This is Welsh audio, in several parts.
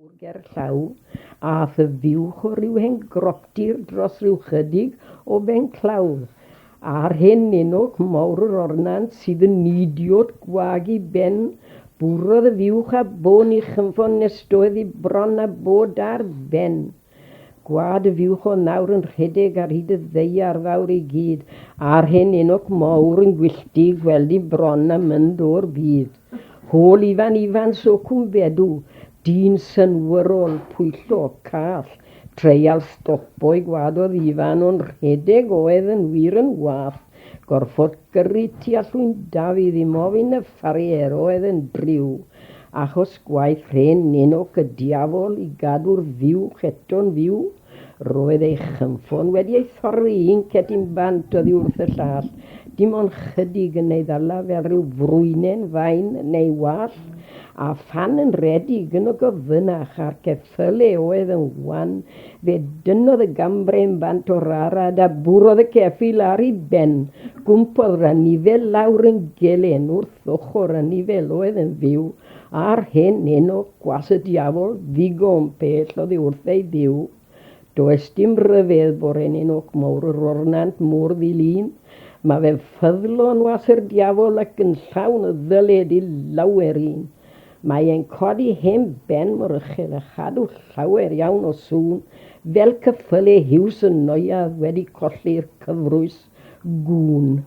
Mawr ger llaw, a'th y fuwch o ryw hen groptir dros ryw chydig o ben clawdd, a'r hen Enoc mawr yr ornant sydd yn idiot gwag i ben, bwrodd y fuwch a bôn i chynffon nes doedd hi bron a bod ar ben. Gwad y fuwch oedd nawr yn rhedeg ar hyd y ddaear fawr i gyd, a'r hen Enoc mawr yn gwylltu gweld hi bron a mynd o'r byd. Hôl Ifan Ifans o Cwmbedw, dyn synwyrol, pwyllog, call, treial stopo i gwadodd Ifan ond rhedeg oedd yn wir yn wath, gorfod gyrru tua Llwyn Dafydd i mofyn y ffarier oedd yn driw, achos gwaith rhen Enoc y diafol i gadw'r fuwch eto'n fyw. Roedd ei chynffon wedi ei thorri un cetyn bant oddi wrth y llall, dim ond chydig yn ei ddala fel rhyw frwynen fain neu wall, a phan yn rhedeg yn y gofynach a'r ceffyle oedd yn wan, fe dynnodd y gambren bant o'r arad a bwrodd y ceffyl ar ei ben. Gwmpodd yr anifel lawr yn gelen wrth ochr anifel oedd yn fyw. A'r hen Enoc, gwas y diafol, ddigon pell oddi wrth ei Dduw. Does dim rhyfedd bo'r hen Enoc mawr yr ornant mor ddi-lun. Mae fe'n ffyddlon was i'r diafol ac yn llawn o ddyled i lawer un. Mae e'n codi hen ben mor uchel a chadw llawer iawn o sŵn, fel cyffyle Huws y Neuadd wedi colli'r cyfrwys gŵn.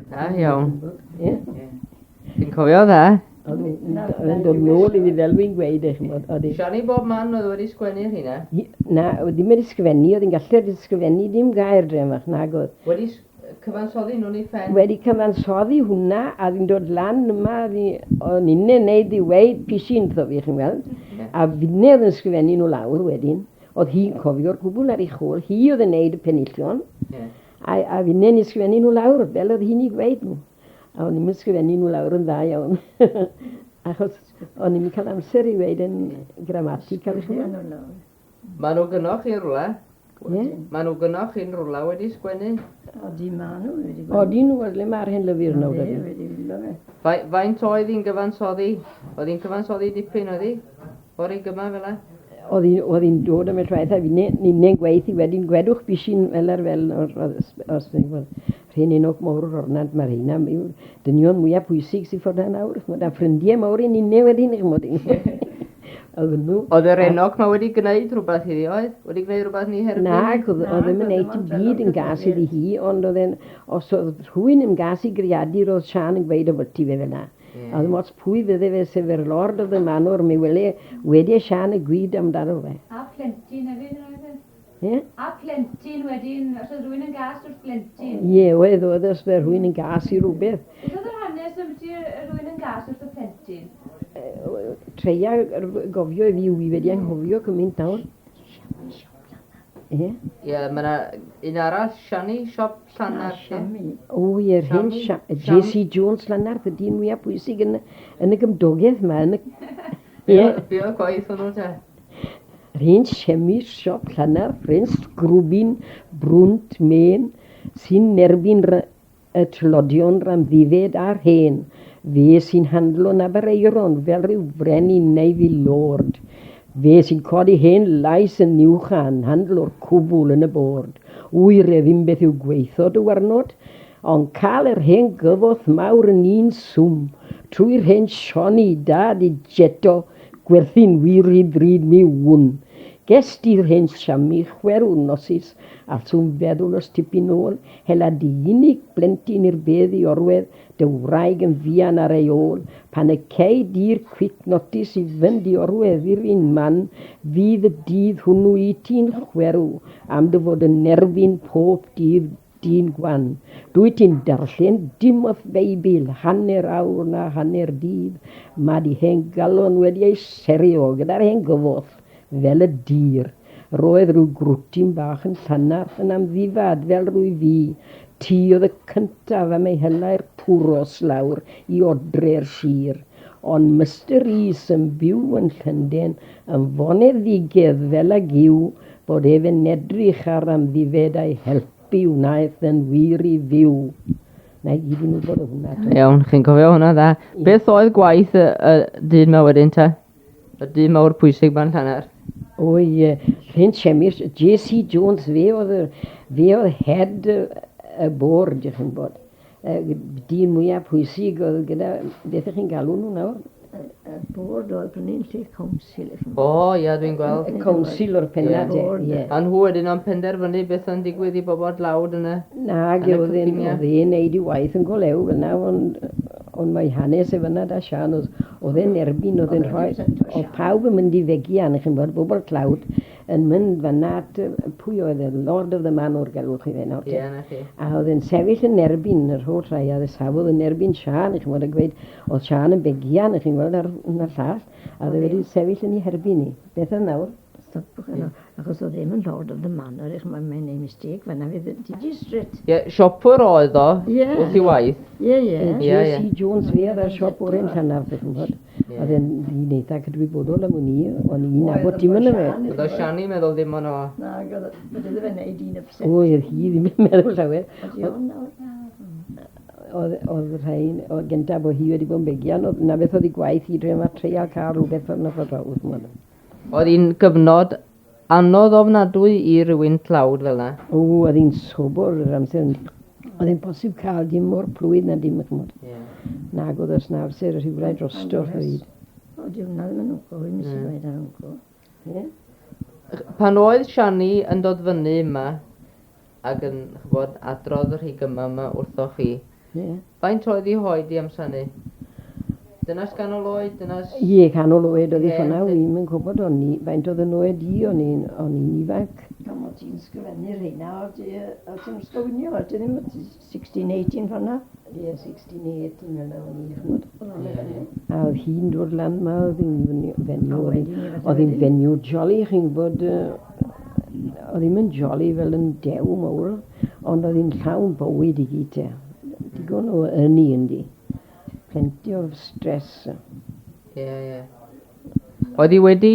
Da iawn. Ie. Ti'n cofio dda? Oedd e'n dod nôl i fi fel fi'n gweud e, ch'mod, oedd e... Siani bob man oedd wedi sgwennu rheina? Na, oedd ddim wedi sgwennu, oedd hi'n gallu wedi sgwennu dim gair druan fach, nag oedd. Wedi cyfansoddi nhw'n ei phen? Wedi cyfansoddi hwnna, a oedd hi'n dod lan yma, o'n inne'n neud i weud pishyn wrtho fi, chi'n weld. A finne oedd yn sgrifennu nhw lawr wedyn. Oedd hi'n cofio'r cwbl ar ei chôl, hi oedd yn neud y penillion. A finne'n ysgrifennu nhw lawr, fel oedd hi'n eu gweud nhw. A o'n i'm yn sgrifennu nhw lawr yn dda iawn, achos o'n i'm yn cael amser i weud yn grammatical, chi'n gwybod. Maen nhw gynnoch chi'n rwla? Ie? Maen nhw gynnoch chi'n rwla wedi sgwennu? Odi, maen nhw wedi sgwennu. Odi nhw, le mae'r hen lyfr nawr? Odi, wedi wylo fe. Faint oedd hi'n gyfansoddi? Oedd hi'n cyfansoddi dipyn, oedd hi? O'r ei gyma fel 'a? Oedd hi, oedd hi'n dod am y traeth a finne, ninne'n gweith i wedyn, gwedwch bishyn fel ar fel, os, os, os ti'n gwybod, rhên Enoc mawr o'r ornant, mae'r rheina, yw'r dynion mwyaf pwysig sy'n ffordd nawr, ch'mod, a ffrindiau mawr i ninne wedyn, ch'mod. Oedd nhw. Oedd yr Enoc 'ma wedi gwneud rhywbeth iddi, oedd? Wedi gwneud rhywbeth yn ei herbyn? Nag, oedd, oedd ddim yn neud dim byd yn gas iddi hi, ond oedd e'n, os oedd rhywun yn gas i greadur, oedd Siân yn gweud ambyti fe fel 'na. A ddim ots pwy fydde fe, sef yr Lord of the Manor, mi wele wedi Siân y gwyd amdano fe. A plentyn hefyd yn oedd e? Ie? A plentyn wedyn, os oedd rhywun yn gas wrth blentyn. Ie, oedd, oedd, os oedd rhywun yn gas i rhywbeth. Beth oedd yr hanes ambyti rhywun yn gas wrth y plentyn? Treia gofio i fi, wi wedi anghofio cymaint nawr. Ie? Ie, mae yna un arall, Siani, siop Llanarth. Siami. O ie, yr hen J.C. Jones Llanarth, y dyn mwyaf pwysig yn, yn y gymdogaeth yma. Yn y... Ie. Be oedd gwaith hwnnw te? Yr hen Siami, siop Llanarth, yr hen sgrwbin brwnt mên sy'n erbyn y tlodion ramddifed a'r hen, fe sy'n handlo'n Aberaeron fel rhyw frenin neu filord, fe sy'n codi hen lais yn uwch a'n handlo'r cwbl yn y bord. Ŵyr e ddim beth yw gweitho dy warnod, ond cael yr hen gyfoeth mawr yn un swm, trwy'r hen Sioni dad i Jeto, gwerthu'n wir rhy ddrud mi wn. Ges di'r hen Siami chwerw nosus, allswn feddwl os tipyn nôl, Hela dy unig blentyn i'r bedd i orwedd dy wraig yn fuan ar ei ôl, pan y cei di'r quick notice i fynd i orwedd i'r un man, fydd y dydd hwnnw i ti'n chwerw am dy fod yn erbyn pob dydd dyn gwan. Dwyt ti'n darllen dim o'th Feibl hanner awr na hanner dydd, ma dy hen galon wedi ei serio gyda'r hen gyfoeth fel y dur. Roedd rhyw grwtyn bach yn Llanarth yn amddifad fel rwy fi. Ti oedd y cyntaf am ei hela'r pwros lawr i odre'r sir. Ond Mister Rees yn byw yn Llundain yn foneddigedd fel ag yw, bod ef yn edrych ar amddifed a'i helpu wnaeth yn wir i fyw. Na i gyd i'n wybod o hwnna. Iawn, chi'n cofio hwnna dda. Beth oedd gwaith y, y dyn 'ma wedyn te? Y dyn mawr pwysig ma'n Llanarth. O ie, Rhyn Chemist, J.C. Jones, fe oedd, fe oedd head y board, ych chi'n bod. Y dyn mwyaf pwysig oedd gyda, beth ych chi'n galw nhw nawr? Y bwrdd oedd prynu'n lle council. O, ia, dwi'n gweld. Y council o'r pennad, ie. A nhw wedyn o'n penderfynu beth o'n digwydd i bobl dlawd yn y... Nag, oedd e'n neud i waith yn golew fel na, ond ond mae hanes e fyna da Sian, oedd e'n erbyn, oedd e'n rhoi, oedd pawb yn mynd i fegian, chi'n bod, bobl tlawd, yn mynd fyna at, pwy oedd e, Lord of the Manor galwch chi fe nawr. Ie, na chi. A oedd e'n sefyll yn erbyn yr holl rhai, a oedd e safodd yn erbyn Sian, chi'n bod, a gweud, oedd Sian yn begian, chi'n gweld, ar y llall, a oedd e wedi sefyll yn ei herbyn ni. Beth oedd nawr? Stopwch yno, achos oedd ddim yn Lord of the Manor, eich mae'n ei mistake fan'na fydd Digi Street. Ie, siopwr oedd o, wrth i waith. Ie, ie. J.C. Jones fe oedd ar siop o'r un Llanarth, chi'n gwybod. Oedd e'n ddyn eitha cydwybodol am wn i, o'n i'n nabod dim yn y fe. Oedd o Siani meddwl ddim o'n o. Na, oedd iddo fe wneud un upset. O, oedd hi ddim yn meddwl llawer. Ydy o'n nawr? Oedd rhain, oedd gyntaf bod hi wedi bod yn begian, oedd na beth oedd ei gwaith hi dre yma treial cael rhywbeth fel 'na ffordd draw, ch'mod. Oedd hi'n gyfnod anodd ofnadwy i rywun tlawd fel 'na. O, oedd hi'n sobor yr amser. Oedd hi'n posib cael dim o'r plwydd na dim, ch'mod. Ie. Nag oedd oes na amser rhywrai drosto rhywbryd. O, di hwnna ddim yn wncw, fi'n mis i gweud ar wncw. Ie. Pan oedd Siani yn dod fyny yma ac yn, ch'bod, adrodd y rhigyma yma wrthoch chi, Ie. faint oedd hi hoed i amser 'ny? Dynas ganol oed, dynas... Ie, canol oed oedd hi Ie, ffordd felly. Wi'm yn gwybod o'n i, faint oedd yn oed i, o'n i'n ifanc. Gan o ti'n sgrifennu rheina, o ti'n ysgofnio, o ti ddim 16, 18 ffordd na? Ie, 16, 18 fel 'na o'n i, ch'mod. Ie. A oedd hi'n dod lan 'ma, oedd hi'n fenyw, A wedyn i fatha oedd hi'n wedyn. fenyw jolly, chi'n gwybod, oedd hi'm yn jolly fel yn dew mawr, ond oedd hi'n llawn bywyd i gyd te. Digon o ynni yndi. Plenty of stress. Ie, ie. Oedd hi wedi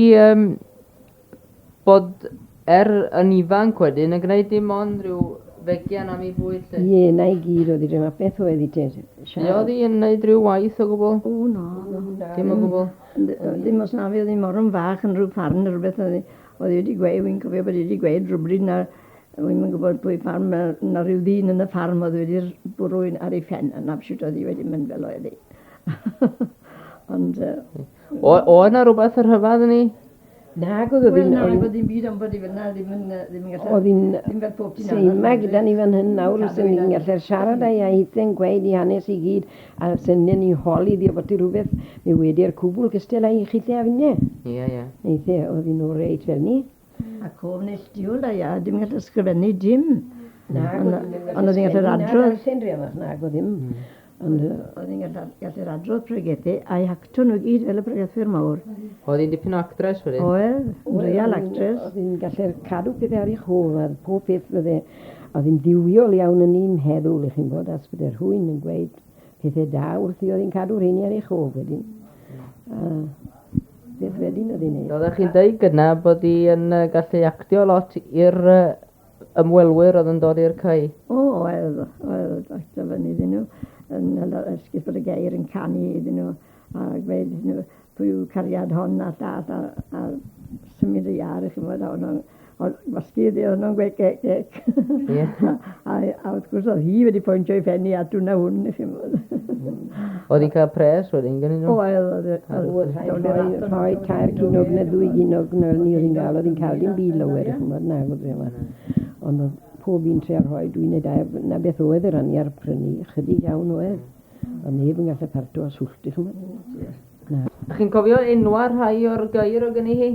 bod yn ifanc wedyn yn gwneud dim ond rhyw fegian am ei bwyd lle? Ie, na i gyd oedd hi drwy beth oedd hi te? Ie, oedd hi yn gwneud rhyw waith o gwbl? O, na. Dim o gwbl? Ddim os na fi, oedd hi mor yn fach yn rhyw ffarm neu rhywbeth oedd hi wedi gweud, wi'n cofio bod hi wedi gweud rhywbryd na, wi'n yn gwybod pwy ffarm, na rhyw ddyn yn y ffarm oedd wedi bwrw un ar ei phen, a na shwt oedd hi wedi mynd fel oedd hi. Ond... Oedd na rhywbeth yr rhyfedd yn hi? Nag oedd Wel, hi'n... na, oedd ddim byd ond bod hi fel na, ddim yn gallu... Oedd hi'n... Ddim fel pob ti'n Seima gyda ni fan hyn nawr, Cadw sy'n ni'n hi'n gallu siarad â'i a hithen gweud i hanes i gyd, a sy'n ni'n holi ddi bod i rhywbeth, mi wedi'r cwbl gystal â i chithe a finne. Ie, ie. Neithe, oedd hi'n o reit fel ni. A cof neilltuol da ia, dim yn gallu ysgrifennu dim. Nag Ond oedd hi'n gallu'r adrodd. Nag oedd ddim. Ond Oedd hi'n gallu'r adrodd pregethu a'i hacto nhw gyd fel y pregethwyr mawr. Oedd hi'n dipyn o actres wedyn? Oedd, real actress. Oedd hi'n gallu cadw pethau ar ei chof, a pob peth fydde, oedd hi'n ddiwiol iawn yn un meddwl, i chi'n bod, as bydde rhywun yn gweud pethau da wrthi, oedd hi'n cadw rheini ar ei chof wedyn. A beth wedyn oedd hi'n neud. Oeddech chi'n deud gyna bod hi yn gallu actio lot i'r ymwelwyr oedd yn dod i'r cae? O, oedd, actio fyny iddyn nhw, yn esgus bod y geir yn canu iddyn nhw, a gweud iddyn nhw pwy yw cariad hon a llall, a symud y iar, chi'n gwybod, a o'n nhw'n gwasgu iddi, o'n nhw'n gweud gec, gec. Ie. A wrth gwrs oedd hi wedi pwyntio i phen i at hwnna hwn, chi'n gwybod. Oedd hi'n cael pres wedyn gyda nhw? Oedd, oedd. Oedd rhaid rhoi 3 ginog neu 2 ginog neu ni oedd hi'n gael, oedd hi'n cael dim byd lawer, chi'n gwybod, nag oedd yma. Ond oedd pob un treial rhoi 2 neu 2, na beth oedd yr aniar prynu, chydig iawn oedd. Ond neb yn gallu parto a swllt, chi'n gwybod. Na. Chi'n cofio enwa rhai o'r gair o gynnu hi?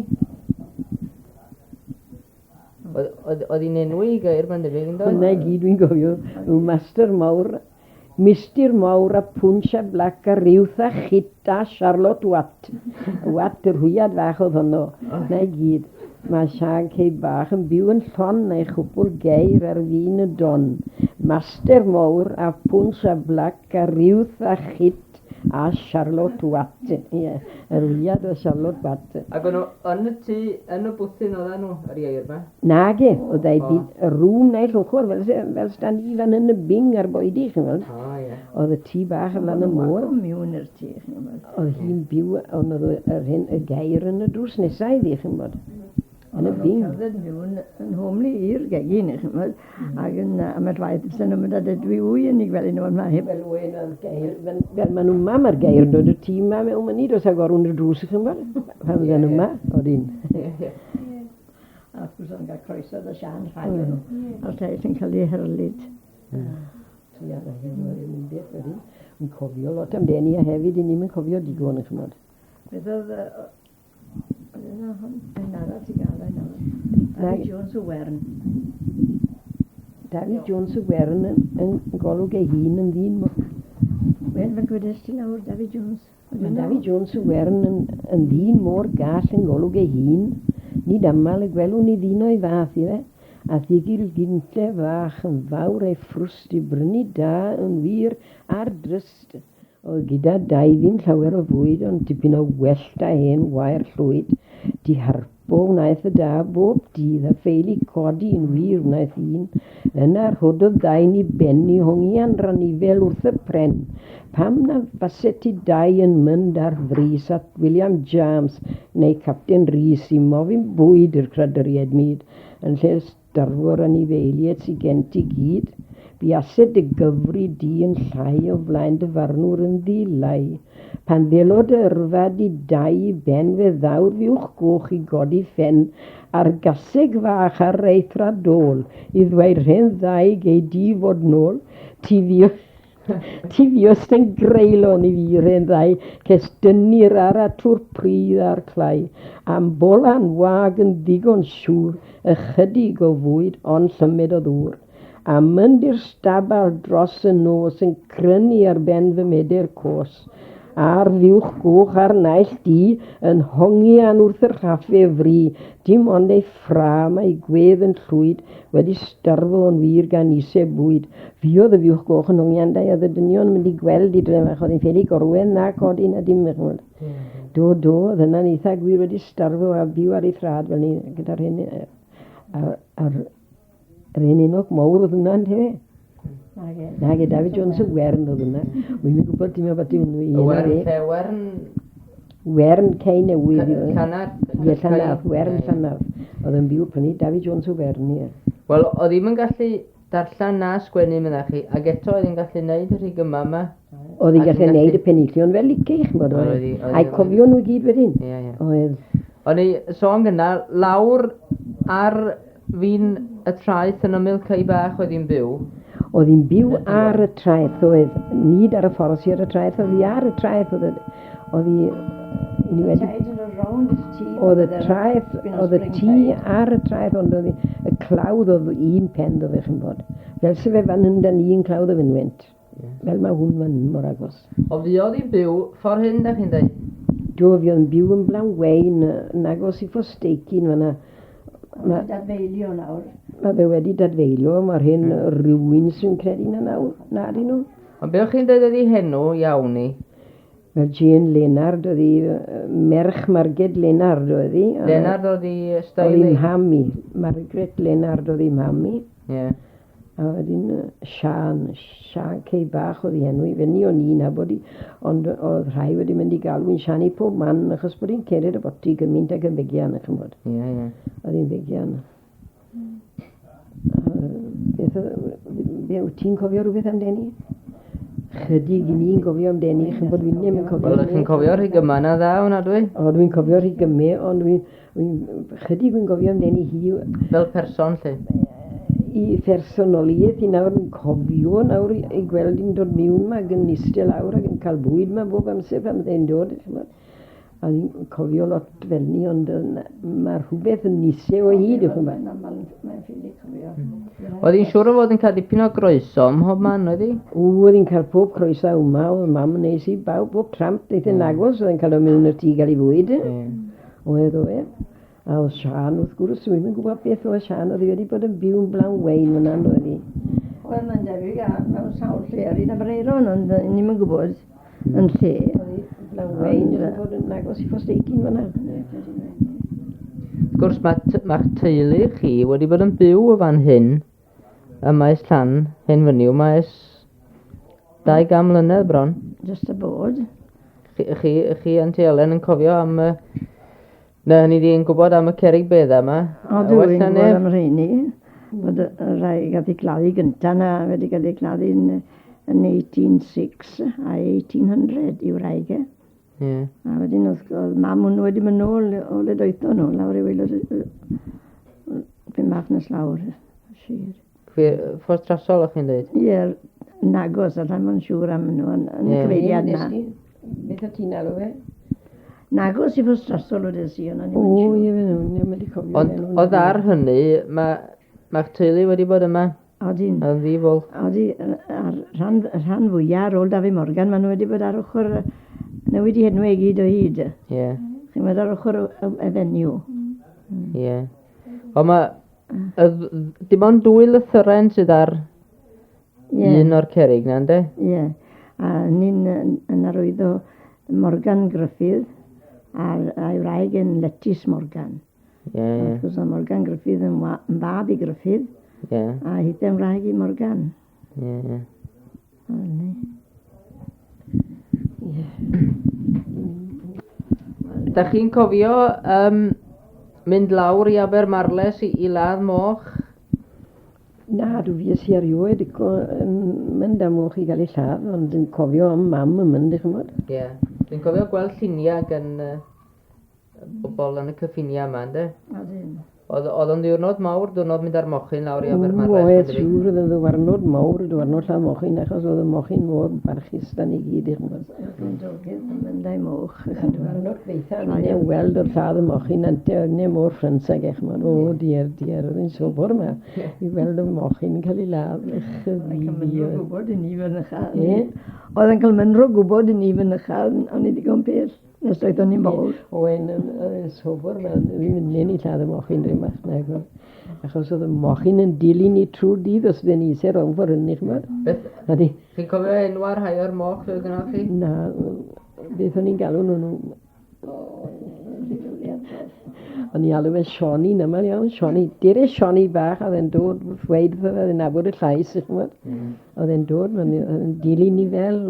Oedd hi'n enwi i gair, mae'n debyg, yn dod? Hwna i gyd dwi'n cofio, yw master mawr, Mistir mawr a Punch a Black a Ruth a Chit a Charlotte Watt. Watt, yr hwyad fach oedd honno, na i gyd. Mae Sian Cei bach yn byw yn llon a'i chwpwl geir ar fin y don. Master mawr a Punch a Black a Ruth a Chit a Charlotte Watt. Ie, yr hwyad o Charlotte Watt. Ac o'n nhw yn y tŷ, yn y bwthyn oedden nhw, yr ieir ma? Nage, oedd ei byd, y rŵm naill ochr, fel sdan ni fan yn y bing ar boedi, chi'n gweld. O, ie. Oedd y tŷ bach yn lan y môr. Mewn i'r tŷ, chi'n gwybod. Oedd hi'n byw, ond oedd yr hyn, y gair yn y drws nesau iddi, chi'n bod. Yn y bing. Cerdded mewn yn homely i'r gegin, chi'n bod. Ac yn ambell waith, fysen nhw'n mynd â dwy wy yn eu gwely nhw, ond mae heb. Wel, wy, oedd gair, fel, fel maen nhw yma, mae'r gair yn dod y tŷ yma mewn munud, os agorwn y drws, chi'n bod. Pan fydden nhw yma, oedyn. A wrth gwrs o'n cael croeso da Sian rhai o'n nhw. A'r lleill yn cael eu herlid. Ia, na hyn oedd yn beth wedyn. Yn cofio lot amdani a hefyd, i ni'n cofio digon, chi'n bod. Beth oedd... Oedd yna hon, yn arall i gael e nawr. David Jones o Wern. David Jones o Wern yn, yn golwg ei hun yn ddyn. Wel, fel gwedes ti nawr, David Jones. Mae David Jones o Wern yn, yn ddyn mor gall yn golwg ei hun. Nid aml y gwelwn ni ddyn o'i fath, ife. A thigil gynlle fach yn fawr ei ffrwst i brynu da yn wir ar dryst. Oedd gyda Dai ddim llawer o fwyd ond tipyn o wellt a hen wair llwyd. Diharpo wnaeth y da bob dydd a ffeili codi yn wir wnaeth un. Yna rhododd Dai'n i ben i hongian ranifel wrth y pren. Pam na faset ti Dai yn mynd ar frys at William James neu Capten Rees i mofyn bwyd i'r craduriaid mud yn lle starfo'r anifeiliaid sy gen ti gyd? Buased dy gyfri di yn llai o flaen dy farnwr yn ddilai. Pan ddelo dy yrfa di dau i ben fe ddaw'r fuwch goch i godi ffen a'r gaseg fach ar ei thradol i ddweud rhen ddau gei di fod nôl ti fi Ti fuost yn greulon i fi, rhen ddau, ces dynnu'r ara trwy'r pridd a'r clai, a'm bola'n wag yn ddigon siŵr, ychydig o fwyd ond llymed o ddŵr. A mynd i'r stabal dros y nos yn crynu ar ben fy mheder cos, a'r fuwch goch a'r naill du yn hongian wrth y rhaffe fri, dim ond ei ffrâm a'i gwedd yn llwyd wedi starfo yn wir gan ise bwyd. Fuodd y fuwch goch yn hongian da, oedd y dynion yn mynd i gweld i dref fach, oedd hi'n ffili gorwedd na codi na dim, ch'mod. Do, do, oedd hynna'n eitha gwir wedi starfo a byw ar ei thrad fel ni gyda'r hen, a'r Yr hen Enoch mawr oedd hwnna, ynte? Nage. Nage, David Jones y Wern oedd hwnna. Wi'm yn gwybod dim ambyti hwnnw Y Wern, lle Wern? Wern Cei Newydd. Llanarth? Ie, Llanarth, Wern Llanarth. Oedd yn byw prynu David Jones y Wern, ie. Wel, oedd ddim yn gallu darllen na sgwennu, meddach chi, ac eto oedd hi'n gallu neud y rhigymau yma. Oedd hi'n gallu neud y penillion fel lici, ch'mod, oedd. A'i cofio nhw i gyd wedyn. Ie, ie. Oedd. O'n i sôn gynna, lawr ar fin y traeth yn ymyl Cei Bach oedd hi'n byw. Oedd hi'n byw ar y traeth, oedd. Nid ar y ffordd sy ar y traeth, oedd hi ar y traeth, oedd oedd hi... Ni wedi... Oedd y traeth, oedd y tŷ ar y traeth, ond oedd y clawdd oedd un pen do fe, chi'n bod. Fel se fe fan hyn, da ni yn clawdd y fynwent. Fel mae hwn fan hyn mor agos. O fuodd hi'n byw ffordd hyn, da chi'n dweud? Do, fuodd yn byw yn Blanwein, yn agos i Ffosteicyn fan'na. Mae dadfeilio nawr. Mae fe wedi dadfeilio, mae'r hen rywun sy'n credu na nawr, na dyn nhw. Ond be o'ch chi'n dweud oedd ei henw iawn i? Wel, Jane Lennard oedd hi, merch Marged Lennard oedd hi. Lennard oedd hi stael Oedd hi mham i. Margaret Lennard oedd hi mham i. Ie. A wedyn Siân, Siân Cei Bach oedd hi enw i, fe ni o'n i'n nabod hi, ond oedd rhai wedi mynd i galw hi'n Sian i pob man achos bod hi'n cered y boti gymaint ag yn fegian, ch'mod. Ie, ie. Oedd hi'n fegian. Beth oedd, be, wyt ti'n cofio rhywbeth amdani? Chydig i ni'n gofio amdani, ch'mod bod fi'n ddim yn cofio. Wel, chi'n cofio rhigymau na dda, hwnna dwi? O, dwi'n cofio rhigymau, ond dwi'n, dwi'n, chydig dwi'n gofio amdani hi. Fel person, lle? I phersonoliaeth i nawr yn cofio nawr i gweld hi'n dod miwn ma ac yn iste lawr ac yn cael bwyd ma bob amser pan fydde'n dod, ch'mod. A fi'n cofio lot fel ni, ond mae rhywbeth yn nise o hyd, yw'ch chi'n Mae'n ffili cofio. Oedd hi'n siŵr o fod yn cael dipyn o groeso ym mhob man, oedd hi? O, oedd hi'n cael pob croeso yma, oedd mam yn neis i bawb, bob tramp ddaeth yn agos, oedd hi'n cael o mewn i'r tŷ gael ei fwyd. Oedd, oedd. A oedd Siân, wrth gwrs, dwi'm yn gwybod beth oedd Siân, oedd hi wedi bod yn byw yn Blaen-wein fyna, yn oedd hi? Wel, mae'n debyg, a mewn sawl lle ar hyd Aberaeron, ond ni'm yn gwybod yn lle. Oedd hi Blaen-wein, wedi bod yn agos i Ffosdeikin fyna. Wrth gwrs, mae mae'ch teulu chi wedi bod yn byw o fan hyn, ym maes Llan, hen fynyw, maes 200 mlynedd bron. Just a bod. Chi, chi, chi Auntie Ellen yn cofio am y... Na, hynny di yn gwybod am y cerrig bedda yma. O, Yn dwi well yn na gwybod neb. am rheini. Bod y rhai gath eu gladdu gynta na wedi cael eu gladdu yn 1806 a 1800 i wraig e. Ie. A wedyn oedd mam hwnnw wedi mynd nôl o le doethon nhw, lawr i waelod pum bach nes lawr y sir. Ffordd Trasol, o'ch chi'n dweud? Ie, nagos, allai mo'n siŵr am nhw yn y cyfeiriad na. Beth o ti'n alw fe? Nagos i Ffordd Trasol wedes i, ond o'n i'm O, yn siŵr. ie, fe nhw, ddim wedi cofio. Ond oedd ar hynny, mae'ch teulu wedi bod yma Odyn. yn ddi-fwlch. Odi, a'r rhan fwyaf ar ôl Dafydd Morgan, maen nhw wedi bod ar ochr, newid i henwau i gyd o hyd. Ie, Chi'n bod ar ochr y fenyw. ie. Ond mae, dim ond dwy lythyren sydd ar un o'r cerrig na, yndê? Ie. A ni'n yn arwyddo Morgan Gruffydd a'i wraig yn Letys Morgan. Ie, ie, Wrth gwrs oedd Morgan Gruffydd yn fab i Gruffydd a hithe yn wraig i Morgan. Ie, ie. O, ni. Da chi'n cofio mynd lawr i Abermarles i ladd moch? Na, dwi fues i erioed yn mynd am moch i gael ei lladd, ond yn cofio am mam yn mynd, i ch'mod. Ie. Dwi'n cofio gweld lluniau gan bobl yn y cyffiniau yma, yndê? Odyn. Oedd o'n ddiwrnod mawr, diwrnod mynd ar mochyn lawr i O, Abermarles. oedd mae'n debyg. siŵr, oedd yn ddiwrnod mawr, diwrnod lladd mochyn, achos oedd y mochyn mor barchus dan i gyd, i ch'mod. Yn dogydd yn mynd â'i moch. Diwrnod gweitha, o'n i'n weld o'r lladd y mochyn, ante o'n i'n mor ffrynsag, eich ch'mod. O, diar, diar, oedd yn sobor yma, i weld y mochyn yn cael ei ladd. Ych, Oedd yn cael fi, mynro oedd. gwybod i ni fynycha. Ie? Oedd yn cael mynro gwybod i ni fynycha, o'n i ddigon pell, nes doeddwn ni'n fawr. Oen yn sobor fel fi'n mynd i lladd y mochyn rhyw mach nag oedd. Achos oedd y mochyn yn dilyn ni trwy'r dydd os fydden ni eisiau rownd ffordd hynny, ch'mod. Beth, Ydy, chi'n cofio enwau rhai o'r moch oedd gyda chi? na, beth o'n i'n galw nhw, o'n i alw fe Sioni yn aml iawn, Sioni, dere Sioni bach, oedd e'n dod, wrth weud wrtho fe, oedd e'n nabod y llais, ch'mod. Oedd e'n dod, oedd e'n dilyn ni fel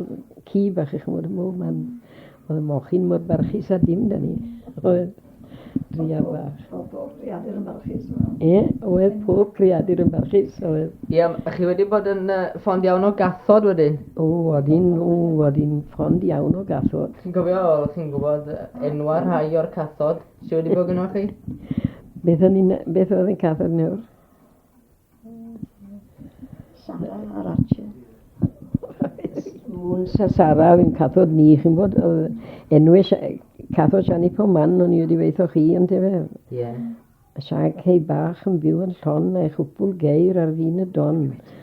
ci bach, ch'mod, mo, man. Oedd y mochyn mor barchus a dim da ni. Oedd dria bach. Oedd pob creadur yn barchus. Ie, oedd pob creadur yn barchus, oedd. Ie, a chi wedi bod yn ffond iawn o gathod wedyn? O, oedd hi'n ffond iawn o gathod. Chi'n cofio, chi'n gwybod enwau rhai o'r cathod sydd wedi bod gyda chi? Beth oedd yn cathod nawr? Sara a'r Archer. Mwns a Sara oedd yn cathod ni, chi'n bod, oedd enwau cathod Siani pob man, o'n i wedi weithio chi, ond efe. Ie. Siag hei bach yn byw yn llon a'i chwpwl geir ar fin y don.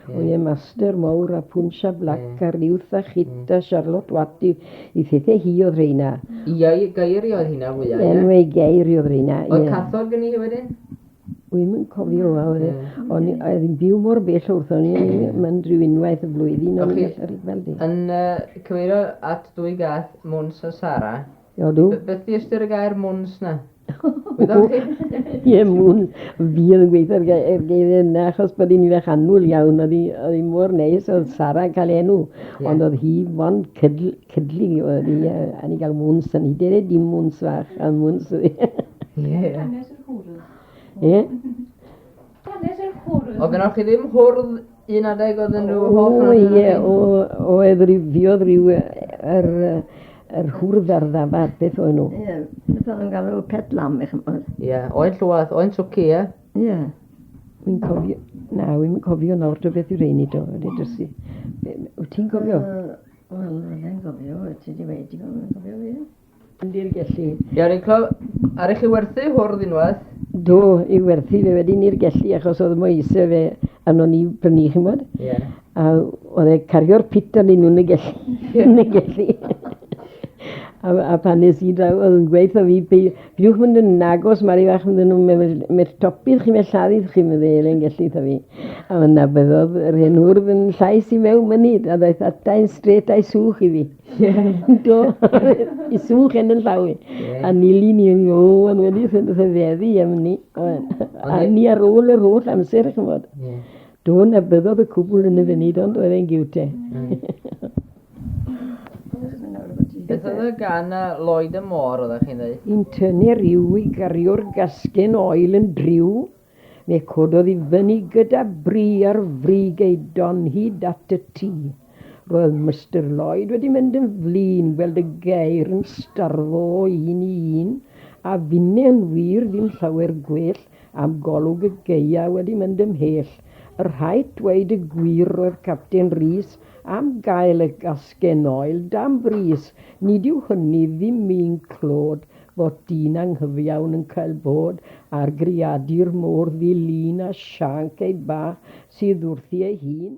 Oedd e master mawr a Pwns a Black a Ruth a Chit a Charlotte Watt i phethau hi oedd rheina. Ie, geir i oedd hynna fwyaf, ie? Enwau geir i oedd rheina, Oedd ie. cathod gen i hi wedyn? Wi'm yn cofio, oedd e. O'n i oedd hi'n byw mor bell wrthon ni, o'n i'n mynd rhyw unwaith y flwyddyn, o'n i'n gallu gweld hi. Yn cyfeirio at dwy gath, Mwns a Sara, Odw. beth di ystyr y gair Mwns na? Wyddoch chi? Ie, mwyn, fi oedd yn gweithio ar geiriau yna, achos bod hi'n fech annwyl iawn, oedd hi mor neis, oedd Sara yn cael enw, ond oedd hi mond cydlu, oedd hi, a ni gael mwns, a ni dere dim mwns fach, a mwns oedd hi. Ie. Hanes yr hwrdd. Ie? Hanes yr hwrdd. Oedd gennoch chi ddim hwrdd un adeg oedd yn rhyw hoff O, ie, oedd rhyw, fi oedd rhyw, yr hwrdd ar ddafad, beth oedd nhw? Ie, beth oedd yn galw pet lamb, eich ymwneud. Ie, oen llwath, oen swci, ie? Ie. Wi'n cofio, na, wi'n cofio nawr to beth yw'r rheini do, wedi drysu. Wyt ti'n cofio? Wel, fydde'n cofio, ti wedi weud, ti'n cofio fi? Ynddi'r gellu. Ie, o'n i'n clywed, ar i chi werthu hwrdd unwaith? Do, i werthu fe wedyn i'r gellu, achos oedd mo eisiau fe arno ni brynu, chi'n bod? Ie. A oedd e cario'r pit arnyn nhw yn y gellu. Yn y gellu. A pan nes i draw, oedd yn gweud wrtho fi, pidiwch mynd yn agos, Mari fach, mynd nhw, mae'r topydd chi, mae'r lladdydd chi, mynd Elen gellu wrtho fi. A yna byddodd yr hen hwrdd yn llais i mewn mynydd, a ddaeth atai'n straight a'i sŵch i fi. Do, i sŵch yn llaw i. A nili ni yn o, yn wedi rhyfeddu am ni. A ni ar ôl yr holl amser, ch'mod. Do, na byddodd y cwbl yn y funud, ond oedd e'n giwt e. Beth Beth oedd y gan na Lloyd y Môr oeddech chi'n dweud? Un tynnu rhyw i gario'r gasgen oel yn driw. Fe cododd i fyny gyda bri ar frig ei don hyd at y tŷ. Roedd Mister Lloyd wedi mynd yn flin gweld y geir yn starfo o un i un, a finne yn wir ddim llawer gwell am golwg y gaea wedi mynd ymhell. Y rhaid dweud y gwir roedd Capten Rees am gael y gasgen oel dan bris. Nid yw hynny ddim un clod fod dyn anghyfiawn yn cael bod ar greadur mor ddilun a sianc ei bach sydd wrthi ei hun.